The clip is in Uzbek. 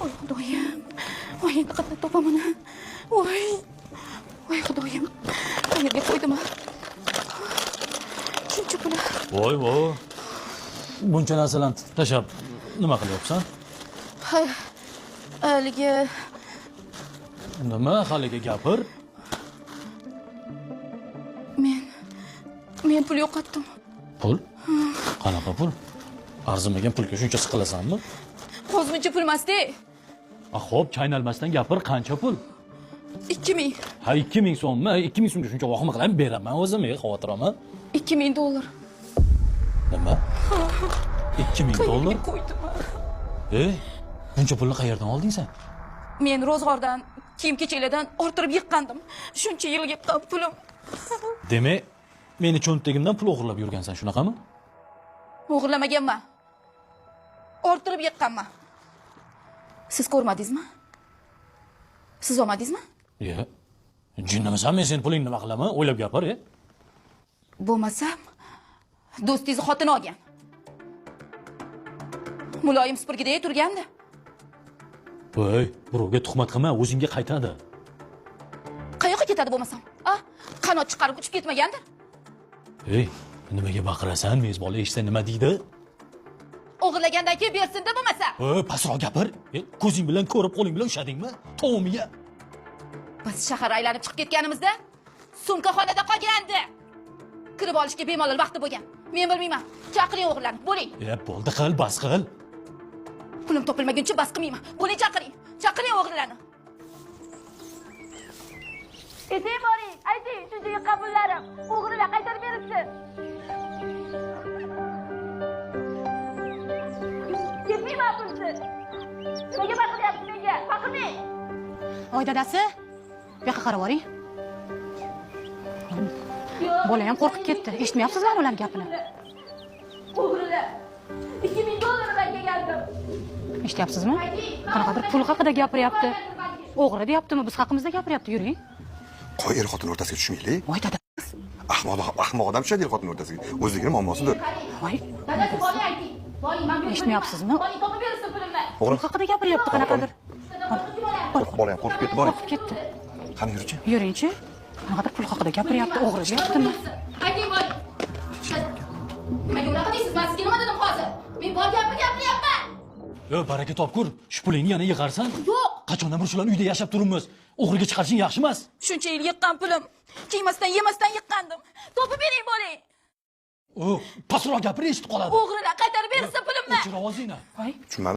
Voy Xudoyim. Voy, endi qayerdan topaman? Voy. Voy Xudoyim. Qayerga qo'ydim? Shuncha pul. Voy voy. Buncha narsalarni tashlab nima qilyapsan? Ha, haligi. Nima haligi, gapir. Men pul yo'qotdim. Pul? Qanaqa pul? Arzimagan pulga shuncha siqilasanmi? Hozircha pul emas-da. A xo'p, chaynalmasdan gapir, qancha pul? 2000. Ha, 2000 so'mmi? 2000 so'mga shuncha vahima qilaman, beraman o'zim, xavotir olma. 2000 dollar. Nima? 2000 dollar? Qayerga qo'ydim? Buncha pulni qayerdan olding sen? Men ro'zg'ordan, kiyim-kechaklardan orttirib yiqqandim. Shuncha yil yiqqan pulim. Demak, meni cho'ntagimdan pul o'g'irlab yurgansan, shunaqami? O'g'irlamaganman. Orttirib yiqqanman. Siz ko'rmadingizmi? Siz olmadingizmi? Yo'q. Jinnimisan, men seni pulingni nima qilaman? O'ylab gapir, e. Bo'lmasam, do'stingizni xotini olgan. Muloyim supurgidek turgandi. Voy, birovga tuhmat qilma, o'zingga qaytadi. Qayoqqa ketadi bo'lmasam? A, qanot chiqarib uchib ketmagandir. Ey, nimaga baqirasan? Mezbonlar eshitsa nima deydi? O'g'irlagandan keyin bersin-da bo'lmasa. Voy, pastroq gapir. Ko'zing bilan ko'rib, qo'ling bilan ushladingmi? Tovumiga. Biz shahar aylanib chiqib ketganimizda sumkaxonada qolgandi. Kirib olishga bemalol vaqti bo'lgan. Men bilmayman. Chaqiring o'g'irlarni, bo'ling. Bo'ldi, qil, bas qil. Pulim topilmaguncha bas qilmayman. Bo'ling, chaqiring. Chaqiring o'g'irlarni. Esing boring, ayting, shuncha yiqqan pullarim. O'g'rilar qaytarib berishsin. Ketmayman pulsiz. Nimaga baqiryapsiz menga? Baqirmang. Voy dadasi, bu yoqqa qarab oling. Bola ham qo'rqib ketdi. Eshitmayapsizlar ularning gapini? O'g'rilar. 2000 dollar bilan kelgandim. Eshityapsizmi? Qanaqadir pul haqida gapiryapti. O'g'ri deyaptimi? Biz haqimizda gapiryapti, yuring. Qo'y, er xotin o'rtasiga tushmaylik. Voy dada. Ahmoq odam tushadi er xotin o'rtasiga. O'zligini muammosidir. Voy. Dadasi, boring ayting. Boring, men Eshitmayapsizmi? Boring, topib bersin pulimni. Pul haqida gapiryapti qanaqadir. Bola ham qo'rqib ketdi, boring. Qo'rqib ketdi. Qani yurchi? Yuringchi. Qanaqadir pul haqida gapiryapti, o'g'ri deyaptimi? Ayting, boring. Nimaga unaqa deysiz? Men sizga nima dedim hozir? Men bor gapni gapiryapman. Yo, baraka topkur, shu pulingni yana yig'arsan. Yo'q. Qachondan beri shularni uyda yashab turibmiz? O'g'riga chiqarishing yaxshi emas. Shuncha yil yiqqan pulim. Kiymasdan, yemasdan yiqqandim. Topib bering, boring. O, pastroq gapir, eshitib qoladi. O'g'rilar qaytarib bersin pulimni. O'chir ovozingni. Voy. Tushunmadim.